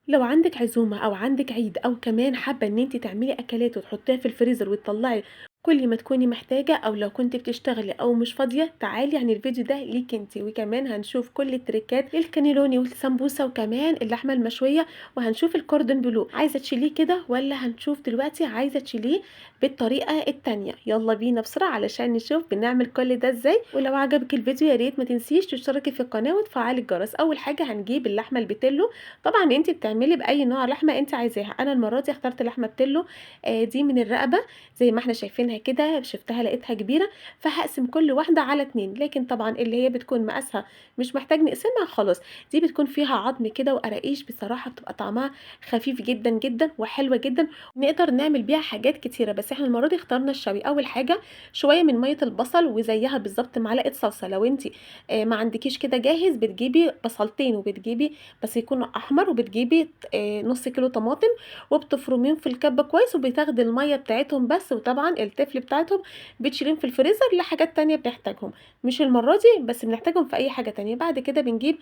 لو عندِك عزومة أو عندِك عيد أو كمان حابة إن أنتِ تعملي أكلات وتحطيها في الفريزر وتطلّعي كل ما تكوني محتاجة، أو لو كنتِ بتشتغلي أو مش فاضية، تعالي يعني الفيديو ده ليكِ أنتِ. وكمان هنشوف كل التريكات للكانيلوني والسمبوسة وكمان اللحمة المشوية، وهنشوف الكوردون بلو، عايزة تشيليه كده والّا هنشوف دلوقتي عايزة تشيليه بالطريقة التانية. يلا بينا بسرعة علشان نشوف بنعمل كل ده إزاي. ولو عجبِك الفيديو يا ريت ما تنسيش تشتركي في القناة وتفعلي الجرس. أول حاجة هنجيب اللحمة البتلو، طبعًا أنتِ بتعملي بأي نوع لحمة أنتِ عايزاها، أنا المرة دي اخترت لحمة بتلو، دي من الرقبة زي ما احنا شايفينها كده، شفتها لقيتها كبيرة فهقسم كل واحدة على 2، لكن طبعًا اللي هي بتكون مقاسها مش محتاج نقسمها خلاص، دي بتكون فيها عظم كده وقراقيش، بصراحة بتبقى طعمها خفيف جدًا جدًا وحلوة جدًا، نقدر نعمل بيها حاجات كتيرة، بس احنا المرة دي اخترنا الشوي. أول حاجة شوية من مية البصل وزيها بالظبط معلقة صلصة، لو انتي، ما عندكيش كده جاهز بتجيبي بصلتين وبتجيبي بس يكونوا أحمر، وبتجيبي، نص كيلو طماطم وبتفرميهم في الكبة كويس وبتاخدي المية بتاعتهم بس، وطبعا التفل بتاعتهم بتشيليهم في الفريزر لحاجات تانية بنحتاجهم، مش المرة دي بس بنحتاجهم في أي حاجة تانية. بعد كده بنجيب،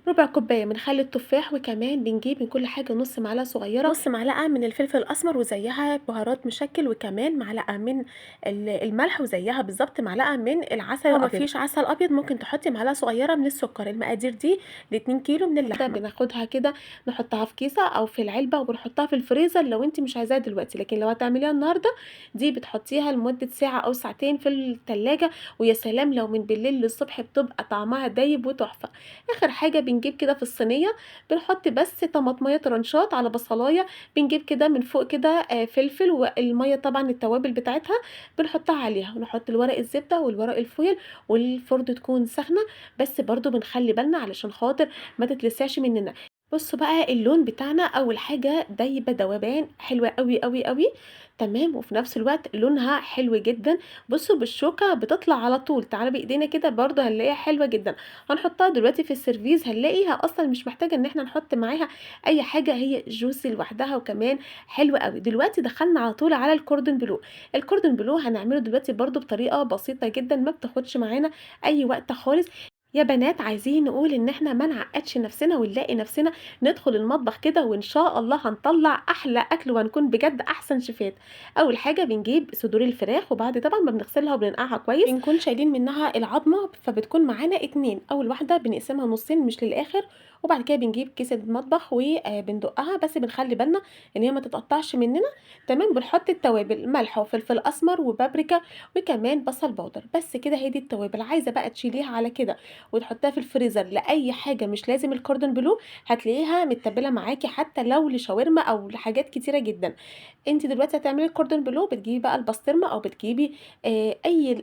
ربع كوباية من خل التفاح، وكمان بنجيب من كل حاجة نص معلقة صغيرة، نص معلقة من الفلفل الأسمر وزيها بهارات مشكل، وكمان معلقة من الملح وزيها بالظبط معلقة من العسل لو الأبيض. مفيش عسل أبيض ممكن تحطي معلقة صغيرة من السكر. المقادير دي لاتنين كيلو من اللحمة. بناخدها كده نحطها في كيسة أو في العلبة وبنحطها في الفريزر لو انت مش عايزاها دلوقتي، لكن لو هتعمليها النهاردة دي بتحطيها لمدة ساعة أو ساعتين في التلاجة، ويا سلام لو من بالليل للصبح بتبقى طعمها دايب وتحفة. آخر حاجة بنجيب كده في الصينية بنحط بس طماطمية ترنشات على بصلاية، بنجيب كده من فوق كده، فلفل، والمية طبعا التوابل بتاعتها بنحطها عليها، ونحط الورق الزبدة والورق الفويل، والفرن تكون سخنة بس برضو بنخلي بالنا علشان خاطر ما تتلسعش مننا. بصوا بقى اللون بتاعنا، اول حاجه دايبه ذوبان حلوه قوي قوي قوي، تمام، وفي نفس الوقت لونها حلو جدا. بصوا بالشوكه بتطلع على طول، تعالوا بايدينا كده برضو هنلاقيها حلوه جدا. هنحطها دلوقتي في السيرفيز، هنلاقيها اصلا مش محتاجه ان احنا نحط معاها اي حاجه، هي جوسي لوحدها وكمان حلوه قوي. دلوقتي دخلنا على طول على الكوردون بلو. الكوردون بلو هنعمله دلوقتي برضو بطريقه بسيطه جدا، ما بتاخدش معانا اي وقت خالص. يا بنات عايزين نقول ان احنا ما نعقدش نفسنا ونلاقي نفسنا ندخل المطبخ كده وان شاء الله هنطلع احلى اكل وهنكون بجد احسن شيفات. اول حاجه بنجيب صدور الفراخ، وبعد طبعا ما بنغسلها وبننقعها كويس بنكون شايلين منها العظمه، فبتكون معانا 2. اول واحده بنقسمها نصين مش للاخر، وبعد كده بنجيب كيس المطبخ وبندقها، بس بنخلي بالنا ان هي ما تتقطعش مننا، تمام. بنحط التوابل ملح وفلفل اسمر وبابريكا وكمان بصل بودر، بس كده هي دي التوابل. عايزه بقى تشيليها على كده وتحطها في الفريزر لاي حاجه، مش لازم الكوردون بلو، هتلاقيها متبله معاكي حتى لو لشاورما او لحاجات كتيره جدا. انت دلوقتي هتعملي الكوردون بلو، بتجيبي بقى البسطرمه او بتجيبي،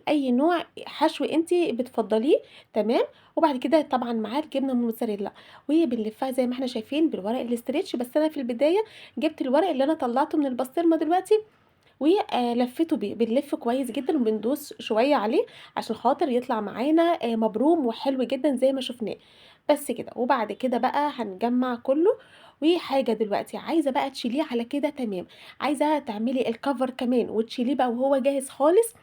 اي نوع حشو انت بتفضليه، تمام. وبعد كده طبعا معاه الجبنه الموتزاريلا، وبنلفها زي ما احنا شايفين بالورق الاسترتش، بس انا في البدايه جبت الورق اللي انا طلعته من البسطرمه دلوقتي ولفيته بيه. بنلف كويس جدا وبندوس شويه عليه عشان خاطر يطلع معانا، مبروم وحلو جدا زي ما شفناه، بس كده. وبعد كده بقى هنجمع كله. وحاجه دلوقتي عايزه بقى تشيليه على كده، تمام. عايزه تعملي الكفر كمان وتشيليه بقى وهو جاهز خالص،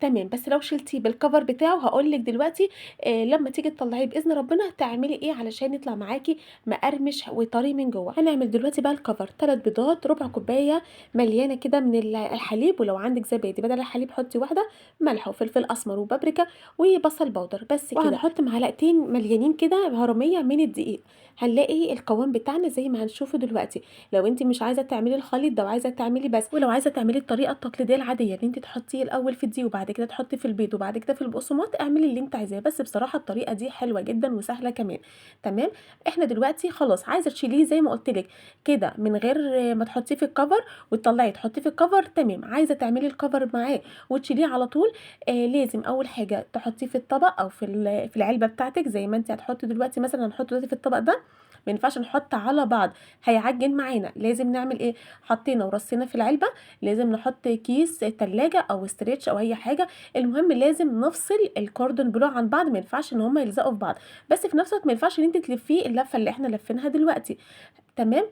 تمام. بس لو شلتيه بالكفر بتاعه هقولك دلوقتي، لما تيجي تطلعيه باذن ربنا تعملي ايه علشان يطلع معاكي مقرمش وطري من جوه. هنعمل دلوقتي بقى الكفر. 3 بيضات، ربع كوبايه مليانه كده من الحليب، ولو عندك زبادي بدل الحليب حطي واحده، ملح وفلفل اسمر وبابريكا وبصل بودر، بس كده. وهنحط معلقتين مليانين كده هرميه من الدقيق. هنلاقي القوام بتاعنا زي ما هنشوفه دلوقتي. لو انت مش عايزه تعملي الخليط ده وعايزه تعملي بس، ولو عايزه تعملي الطريقه التقليديه العاديه اللي انت تحطيه الاول في الدقيق وبعد كده تحطي في البيض وبعد كده في البقسماط، اعملي اللي انت عايزاه، بس بصراحه الطريقه دي حلوه جدا وسهله كمان، تمام. احنا دلوقتي خلاص عايزه تشيليه زي ما قلت لك كده من غير ما تحطيه في الكفر وتطلعيه تحطيه في الكفر، تمام. عايزه تعملي الكفر معاه وتشيليه على طول، لازم اول حاجه تحطيه في الطبق او في العلبه بتاعتك زي ما انت هتحطي دلوقتي. مثلا هنحطه دلوقتي في الطبق ده، ما ينفعش نحط على بعض، هيعجن معانا. لازم نعمل ايه؟ حطينا ورصينا في العلبه، لازم نحط كيس تلاجة او استرتش او اي حاجه، المهم لازم نفصل الكوردون بلو عن بعض، ما ينفعش ان هما يلزقوا في بعض، بس في نفس الوقت ما ينفعش ان انت تلفيه اللفه اللي احنا لفيناها دلوقتي، تمام.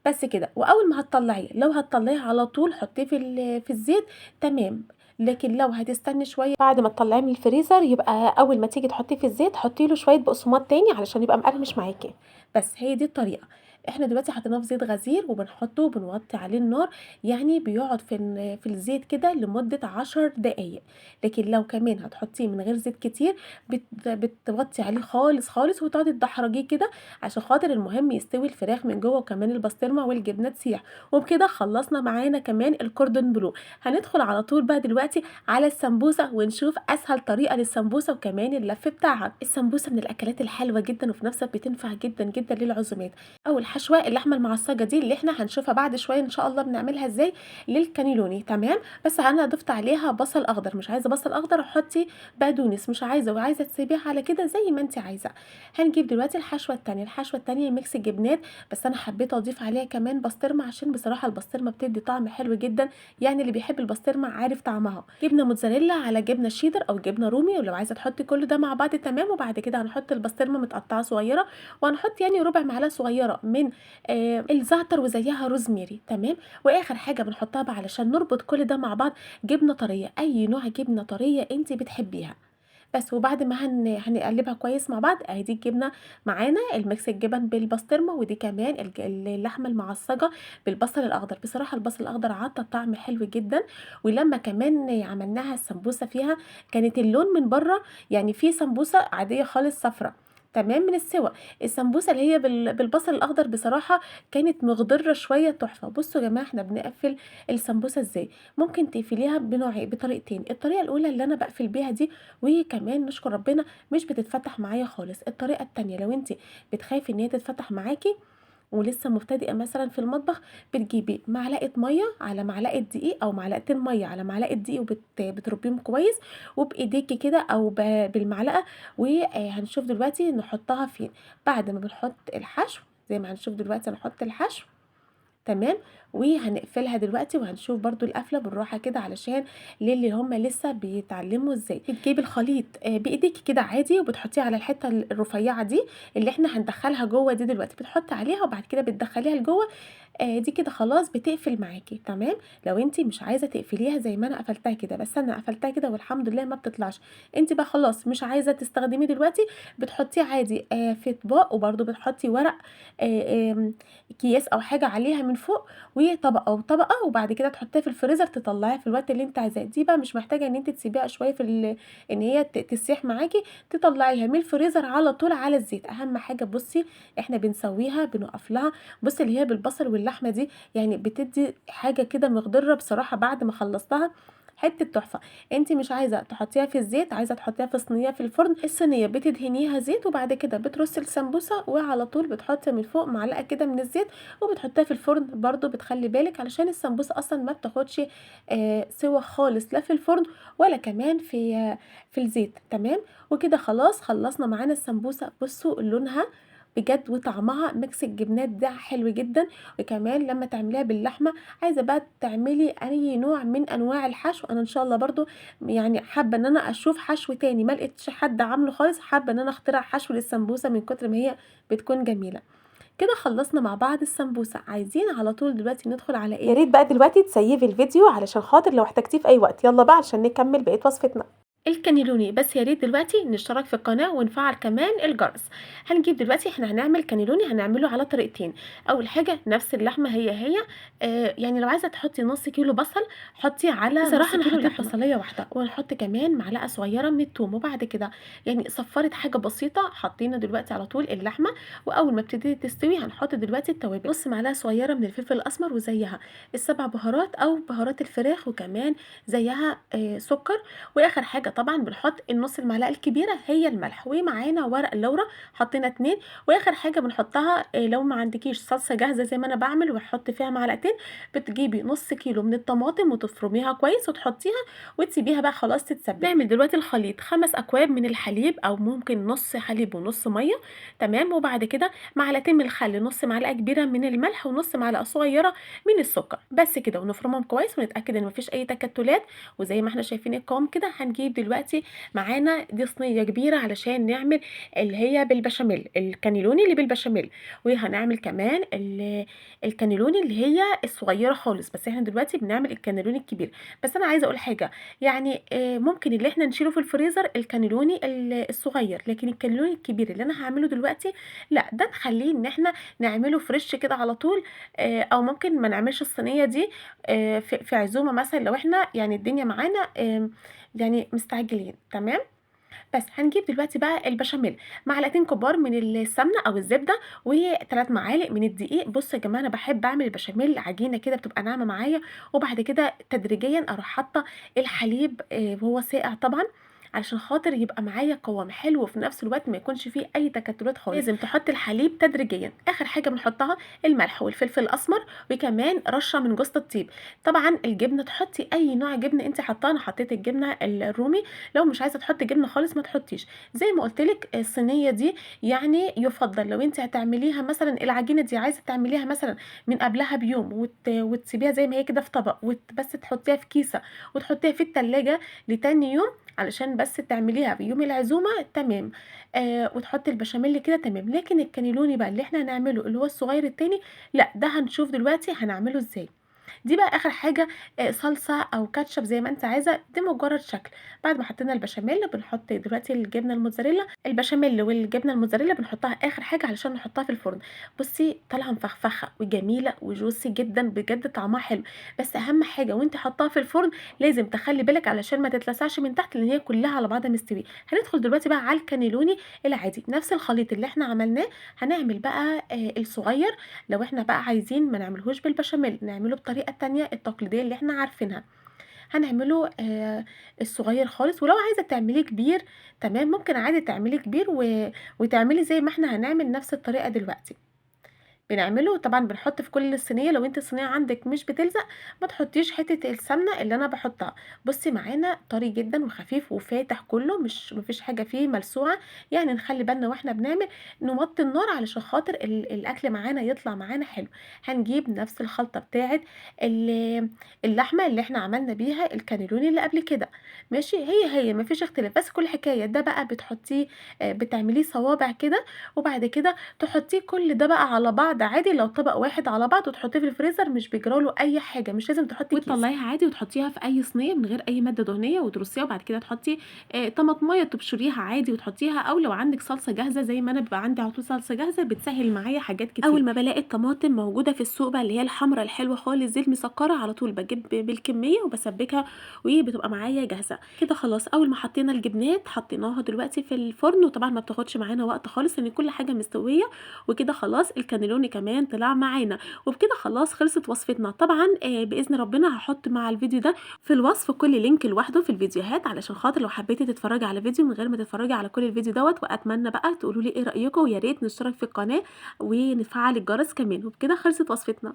بس كده. واول ما هتطلعيه، لو هتطلعيه على طول حطيه في الزيت، تمام. لكن لو هتستني شويه بعد ما تطلعيه من الفريزر، يبقى اول ما تيجي تحطيه في الزيت حطي له شويه بقسماط تاني علشان يبقى مقرمش معاكي. بس هي دي الطريقه. إحنا دلوقتي حطيناه في زيت غزير وبنحطه وبنوطي عليه النار، يعني بيقعد في الزيت كده لمدة 10 دقايق. لكن لو كمان هتحطيه من غير زيت كتير بتوطي عليه خالص خالص وتقعدي تدحرجيه كده عشان خاطر المهم يستوي الفراخ من جوه، وكمان البسطرمه والجبنه تسيح. وبكده خلصنا معانا كمان الكوردون بلو. هندخل على طول بقى دلوقتي على السمبوسه ونشوف اسهل طريقه للسمبوسه وكمان اللف بتاعها. السمبوسه من الاكلات الحلوة جدا وفي نفس الوقت بتنفع جدا جدا للعزومات. اول حشوه اللحمة المعصجه دي اللي احنا هنشوفها بعد شوية ان شاء الله بنعملها ازاي للكانيلوني، تمام. بس انا ضفت عليها بصل اخضر، مش عايزه بصل اخضر حطي بقدونس، مش عايزه وعايزه تسيبيها على كده زي ما انت عايزه. هنجيب دلوقتي الحشوه الثانية. الحشوه الثانية mix جبنات، بس انا حبيت اضيف عليها كمان بسطرمه عشان بصراحة البسطرمه بتدي طعم حلو جدا، يعني اللي بيحب البسطرمه عارف طعمها. جبنه موتزاريلا على جبنه شيدر او جبنه رومي، ولو عايزه تحطي كل ده مع بعض تمام. وبعد كده هنحط البسطرمه متقطعه صغيرة، وهنحط يعني ربع معلقه صغيرة من الزعتر وزيها روزميري، تمام. واخر حاجة بنحطها بقى علشان نربط كل ده مع بعض جبنه طرية، اي نوع جبنه طرية انت بتحبيها بس. وبعد ما هنقلبها كويس مع بعض، اهي دي الجبنة معانا ال mix الجبن بالبسطرمه، ودي كمان اللحمة المعصجه بالبصل الاخضر. بصراحة البصل الاخضر عطى طعم حلو جدا. ولما كمان عملناها السمبوسه فيها كانت اللون من بره، يعني في سمبوسة عادية خالص صفرة تمام من السوا، السمبوسه اللي هي بالبصل الاخضر بصراحة كانت مخضره شوية تحفة. بصوا يا جماعة احنا بنقفل السمبوسه ازاي. ممكن تقفليها بنوعين، بطريقتين. الطريقة الاولى اللي انا بقفل بيها دي، وكمان نشكر ربنا مش بتتفتح معايا خالص. الطريقة التانية لو انت بتخافي ان هي تتفتح معاكي ولسه مبتدئة مثلا في المطبخ، بتجيبي معلقه مية على معلقه دقيق او معلقتين مية على معلقه دقيق، وبتربيهم كويس وبايديكي كده او بالمعلقه. وهنشوف دلوقتي نحطها فين بعد ما بنحط الحشو. زي ما هنشوف دلوقتي هنحط الحشو تمام، وهنقفلها دلوقتي وهنشوف برضو القفله بالراحة كده علشان للي هم لسه بيتعلموا ازاي. بتجيبي الخليط بايديكي كده عادي وبتحطيه على الحتة الرفيعة دي اللي احنا هندخلها جوه دي دلوقتي، بتحطي عليها وبعد كده بتدخليها لجوه. دي كده خلاص بتقفل معاكي تمام. لو انتي مش عايزه تقفليها زي ما انا قفلتها كده، بس انا قفلتها كده والحمد لله ما بتطلعش. انتي بقى خلاص مش عايزه تستخدميه دلوقتي بتحطيه عادي في اطباق، وبرده بتحطي ورق اكياس او حاجة عليها من فوق، وطبقه وطبقه، وبعد كده تحطيها في الفريزر تطلعيها في الوقت اللي انت عايزاه. دي بقى مش محتاجه ان انت تسيبيها شوية في ان هي تسيح معاكي، تطلعيها من الفريزر على طول على الزيت. اهم حاجة بصي احنا بنسويها بنقف لها، بصي اللي هي بالبصل واللحمة دي يعني بتدي حاجة كده مخضره بصراحة. بعد ما خلصتها حتة تحفة. انت مش عايزه تحطيها في الزيت، عايزه تحطيها في صينية في الفرن. الصينية بتدهنيها زيت، وبعد كده بترصي السمبوسه وعلى طول بتحطي من فوق معلقه كده من الزيت وبتحطيها في الفرن. برضو بتخلي بالك علشان السمبوسه اصلا ما بتاخدش سوا خالص، لا في الفرن ولا كمان في الزيت تمام. وكده خلاص خلصنا معانا السمبوسه. بصوا لونها بجد وطعمها mix الجبنات ده حلو جدا. وكمان لما تعمليها باللحمه، عايزه بقى تعملي اي نوع من انواع الحشو. انا ان شاء الله برضو يعني حابة ان انا اشوف حشو تاني، ما لقيتش حد عامله خالص، حابة ان انا اخترع حشو للسمبوسه من كتر ما هي بتكون جميلة. كده خلصنا مع بعض السمبوسه. عايزين على طول دلوقتي ندخل على ايه؟ يا ريت بقى دلوقتي تسيفي الفيديو علشان خاطر لو احتجتيه في اي وقت. يلا بقى عشان نكمل بقية وصفتنا الكانيلوني. بس يا ريت دلوقتي نشترك في القناة ونفعل كمان الجرس. هنجيب دلوقتي احنا هنعمل كانيلوني، هنعمله على طريقتين. اول حاجة نفس اللحمة هي هي، يعني لو عايزه تحطي نص كيلو بصل حطي على بصراحة نص انا كيلو حطيت لحمه، بصلايه واحدة، وهنحط كمان معلقه صغيرة من الثوم. وبعد كده يعني صفرت حاجة بسيطة، حطينا دلوقتي على طول اللحمة. واول ما ابتدت تستوي هنحط دلوقتي التوابل، نص معلقه صغيرة من الفلفل الاسمر وزيها السبع بهارات او بهارات الفراخ، وكمان زيها سكر. واخر حاجة طبعا بنحط النص المعلقة الكبيرة هي الملح، ومعانا ورق لورا حطينا 2. واخر حاجة بنحطها لو ما عندكيش صلصه جاهزة زي ما انا بعمل وحط فيها معلقتين، بتجيبي نص كيلو من الطماطم وتفرميها كويس وتحطيها وتسيبيها بقى خلاص تتسبك. نعمل دلوقتي الخليط 5 اكواب من الحليب او ممكن نص حليب ونص مية تمام. وبعد كده معلقتين من الخل، نص معلقه كبيرة من الملح، ونص معلقه صغيرة من السكر، بس كده. ونفرمهم كويس ونتاكد ان مفيش اي تكتلات. وزي ما احنا شايفين القوام كده. هنجيب دلوقتي معانا دي صينية كبيرة علشان نعمل اللي هي بالبشاميل، الكانيلوني اللي بالبشاميل، وهنعمل كمان الكانيلوني اللي هي الصغيرة خالص، بس إحنا دلوقتي بنعمل الكانيلوني الكبير. بس أنا عايزة أقول حاجة، يعني ممكن اللي إحنا نشيله في الفريزر الكانيلوني الصغير، لكن الكانيلوني الكبير اللي أنا هاعمله دلوقتي لأ، ده نخليه إن إحنا نعمله fresh كده على طول، أو ممكن ما نعملش الصينية دي في عزومة مثلًا لو إحنا يعني الدنيا معانا يعني مستعجلين، تمام؟ بس هنجيب دلوقتي بقى البشاميل، معلقتين كبار من السمنة أو الزبدة، و3 معالق من الدقيق. بصوا يا جماعة أنا باحب أعمل البشاميل عجينة كده بتبقى ناعمة معايا، وبعد كده تدريجيًا أروح حاطة الحليب وهو ساقع طبعًا علشان خاطر يبقى معايا قوام حلو، وفي نفس الوقت ما يكونش فيه أي تكتلات خالص. لازم تحطي الحليب تدريجيًا. آخر حاجة بنحطها الملح والفلفل الأسمر، وكمان رشة من جوزة الطيب. طبعًا الجبنة تحطي أي نوع جبنة أنتِ حاطاه، أنا حطيت الجبنة الرومي، لو مش عايزة تحطي جبنة خالص ما تحطيش. زي ما قلت لك الصينية دي يعني يفضل لو أنتِ هتعمليها مثلًا العجينة دي عايزة تعمليها مثلًا من قبلها بيوم وتسيبيها زي ما هي كده في طبق، بس تحطيها في كيسة وتحطيها في التلاجة لتاني يوم علشان بس تعمليها في يوم العزومة، تمام. وتحطي البشاميل كده تمام. لكن الكانيلوني بقى اللي احنا هنعمله اللي هو الصغير التاني لا، ده هنشوف دلوقتي هنعمله ازاي. دي بقى اخر حاجة، صلصه او كاتشب زي ما انت عايزه، دي مجرد شكل. بعد ما حطينا البشاميل بنحط دلوقتي الجبنة الموتزاريلا، البشاميل والجبنه الموتزاريلا بنحطها اخر حاجة علشان نحطها في الفرن. بصي طالعه مفخفخه وجميلة وجوسي جدا بجد، طعمها حلو. بس اهم حاجة وانت حطاها في الفرن لازم تخلي بالك علشان ما تتلسعش من تحت، لان هي كلها على بعضها مستوية. هندخل دلوقتي بقى على الكانيلوني العادي، نفس الخليط اللي احنا عملناه هنعمل بقى الصغير. لو احنا بقى عايزين ما نعملهوش بالبشاميل نعمله بطريقة التانية التقليدية اللي احنا عارفينها، هنعمله الصغير خالص. ولو عايزة تعمليه كبير تمام، ممكن عادي تعمليه كبير وتعملي زي ما احنا هنعمل نفس الطريقة دلوقتي بنعمله. طبعا بنحط في كل الصينية، لو انت الصينية عندك مش بتلزق ما تحطيش حتة السمنة اللي انا بحطها. بصي معانا طري جدا وخفيف وفاتح كله، مش مفيش حاجة فيه ملسوعه، يعني نخلي بالنا واحنا بنعمل نوطي النار علشان خاطر الاكل معانا يطلع معانا حلو. هنجيب نفس الخلطة بتاعه اللحمة اللي احنا عملنا بيها الكانيلوني اللي قبل كده، ماشي، هي هي مفيش اختلاف. بس كل حكاية ده بقى بتحطيه، بتعمليه صوابع كده، وبعد كده تحطيه كل ده بقى على بعض عادي، لو طبق واحد على بعض، وتحطيه في الفريزر مش بيجراله اي حاجة، مش لازم تحطي كيس. وتطلعيها عادي وتحطيها في اي صينية من غير اي مادة دهنية وترصيها، وبعد كده تحطي طماطمايه تبشريها عادي وتحطيها، او لو عندك صلصه جاهزة زي ما انا بيبقى عندي على طول صلصه جاهزة بتسهل معايا حاجات كتير. اول ما بلاقي الطماطم موجودة في السوق بقى اللي هي الحمراء الحلوة خالص دي المسكره، على طول بجيب بالكمية وبسبكها وبتبقى معايا جاهزة كده. خلاص اول ما حطينا الجبنات حطيناها دلوقتي في الفرن، وطبعا ما بتاخدش معانا وقت خالص لان كل حاجة مستوية وكده. خلاص الكانيلوني كمان طلع معانا، وبكده خلاص خلصت وصفتنا. طبعا باذن ربنا هحط مع الفيديو ده في الوصف كل link لوحده في الفيديوهات علشان خاطر لو حبيتي تتفرجي على فيديو من غير ما تتفرجي على كل الفيديو دوت. واتمنى بقى تقولوا لي ايه رايكم، ويا ريت نشترك في القناة ونفعل الجرس كمان. وبكده خلصت وصفتنا.